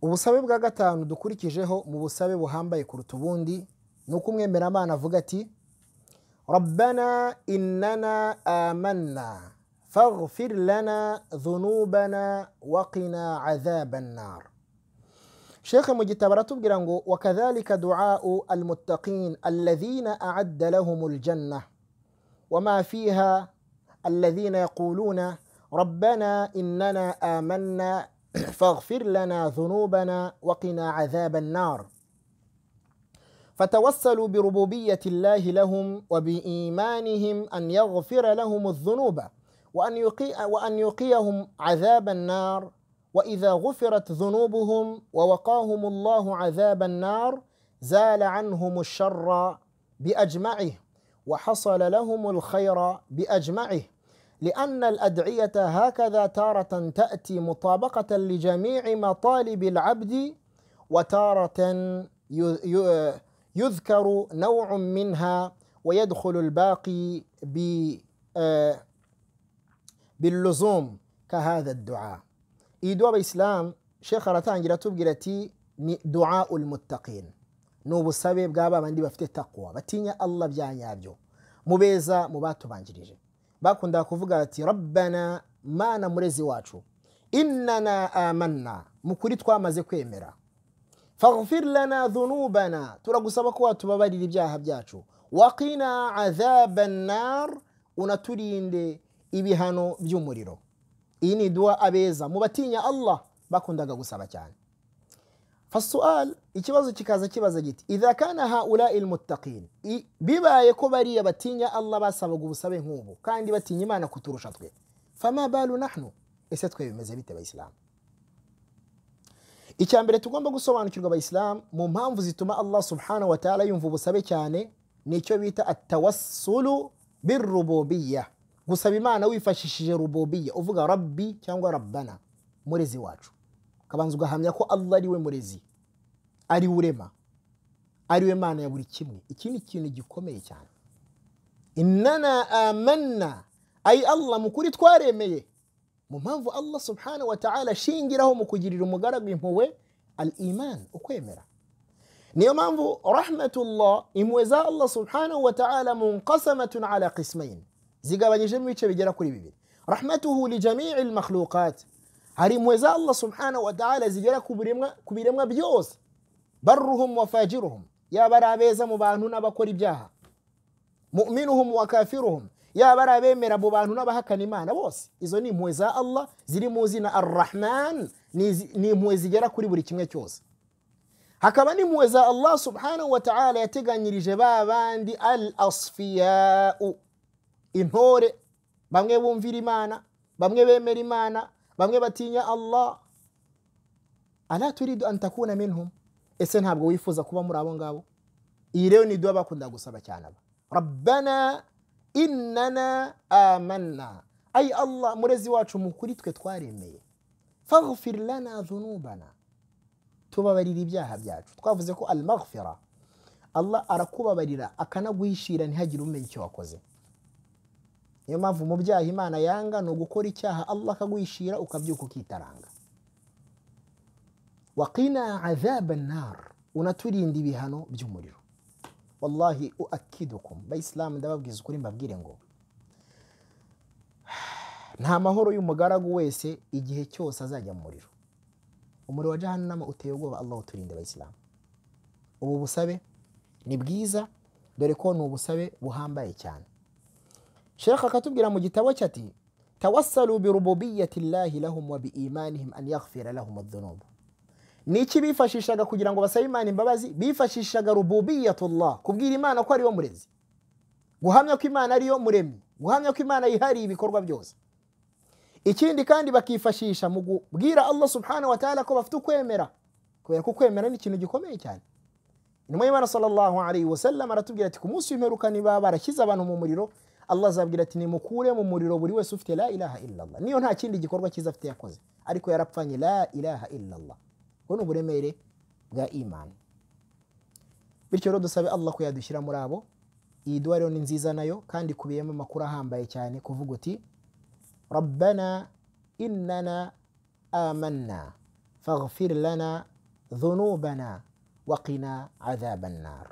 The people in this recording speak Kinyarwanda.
Ubusabe bwa gatanu dukurikijeho mu busabe buhambaye kuruta ubundi ni uko umwemeramana avuga ati rabbana innana amanna faghfir lana dhunubana waqina adhaban nar. Sheikh mu gitabo aratubwira ngo wakadhalika du'au almuttaqin alladhina a'adda lahumul jannah wama fiha alladhina yaquluna rabbana innana amanna فاغفر لنا ذنوبنا وقنا عذاب النار. فتوسلوا بربوبية الله لهم وبإيمانهم أن يغفر لهم الذنوب وأن يقيهم عذاب النار، وإذا غفرت ذنوبهم ووقاهم الله عذاب النار زال عنهم الشر بأجمعه وحصل لهم الخير بأجمعه، لأن الأدعية هكذا تارة تأتي مطابقة لجميع مطالب العبد، وتارة يذكر نوع منها ويدخل الباقي باللزوم كهذا الدعاء. إيدوا بإسلام شيخ aratangira atubwira ati ni du'a المتقين, ni ubusabe bw'aba bandi bafite taqwa, batinya Allah bya nyabyo, mubeza mu batubanjirije. Bakunda kuvuga ati rabbana, mana murezi wacu, innana amanna, mukuri twamaze kwemera, faghfir lana dhunubana, turagusaba ko watubabarira ibyaha byacu, waqina adhaban nar, unaturinde ibihano by'umuriro. Iyi ni dua abeza mu batinya Allah bakundaga gusaba cyane. Fasual, ikibazo kikaza kibaza giti idha kana haula'i almuttaqin, bibaye ko bariya batinya Allah basabaga ubusabe nk'ubu kandi batinya Imana kuturusha twe, fama balu nahnu, ese twe bimeze bite abayisilamu? Icya mbere tugomba gusobanukirwa abayisilamu mu mpamvu zituma Allah subhanahu wa ta'ala yumva ubusabe cyane nicyo bita at-tawassulu birrububiyyah, gusaba Imana wifashishije rububiyya, uvuga rabbi cyangwa rabbana, murezi wacu, ukabanza ugahamya ko Allah ari we murezi, ari urema, ari we Mana ya buri kimwe. Iki ni ikintu gikomeye cyane. Innana amanna, ay Allah mukuri twaremeye. Mu mpamvu Allah subhanahu wa ta'ala ashingiraho mu kugirira umugaragu impuhwe al-iman, ukwemera. Niyo mpamvu rahmatullah, impuhwe za Allah subhanahu wa ta'ala munqasamatun ala qismain, zigabanyijemo ibice bigera kuri bibiri. Rahmatuhu li jami'i al-makhluqat, hari impuhwe za Allah subhanahu wa ta'ala zigera ku biremwa byose, barruhum wa fajiruhum, yaba ari abeza mu bantu n'abakora ibyaha, mu'minuhum wa kafiruhum, yaba ari abemera mu bantu n'abahakana Imana bose. Izo ni impuhwe za Allah ziri mu zina Ar-Rahman, ni impuhwe zigera kuri buri kimwe cyose. Hakaba n'impuhwe za Allah subhanahu wa ta'ala yateganyirije ba bandi al-asfiya'u, intore, bamwe bumvira Imana, bamwe bemera Imana, bamwe batinya Allah. Ala turidu an takuna minhum, ese ntabwo wifuza kuba muri abo ngabo? Iyi rero ni dua bakunda gusaba cyane aba rabbana innana amanna, ay Allah murezi wacu mukuri twe twaremeye, faghfir lana dhunubana, tubabarira ibyaha byacu. Twavuze ko al-maghfira, Allah arakubabarira akanaguhishira ntihagire umenya icyo wakoze. Niyo mpamvu mu byaha Imana yanga ni ugukora icyaha Allah akaguhishira ukabyuka ukitaranga. Waqina adhaban nar, unaturinda ibihano by'umuriro. Wallahi uakidukum, bayisilamu ndababwiza ukuri, mbabwire ngo nta mahoro y'umugaragu wese igihe cyose azajya mu muriro. Umuriro wa jahannama uteye ubwoba, Allah uturinde abayisilamu. Ubu busabe ni bwiza, dore ko ni ubusabe buhambaye cyane. Sheikh akatubwira mu gitabo cye ati tawassalu bi rububiyyati llahi lahum wa bi imanihim an yaghfira lahum adh-dhunub. Niki bifashishaga kugira ngo basabe Imana imbabazi? Bifashishaga rububiyyatullah, kubwira Imana ko ariyo murezi, guhamya ko Imana ariyo muremyi, guhamya ko Imana yihariye ibikorwa byose. Ikindi kandi bakifashisha mu kubwira Allah subhanahu wa ta'ala ko bafite ukwemera, kubera ko kwemera ni ikintu gikomeye cyane. Intumwa y'Imana sallallahu alayhi wasallam aratubwira ati ku munsi w'imperuka niba barashyize abantu mu muriro, Allah azabwira ati nimukure mu muriro buri wese ufite la ilaha illa Allah, niyo nta kindi gikorwa cyiza afite yakoze, ariko yarapfanye la ilaha illa Allah. Ubwo ni uburemere bwa imani. Bityo rero dusabe Allah ko yadushyira muri abo. Iyi dua rero ni nziza nayo kandi ikubiyemo amakuru ahambaye cyane, kuvuga uti rabbana innana amanna Faghfir lana dhunubana waqina adhaba nnar.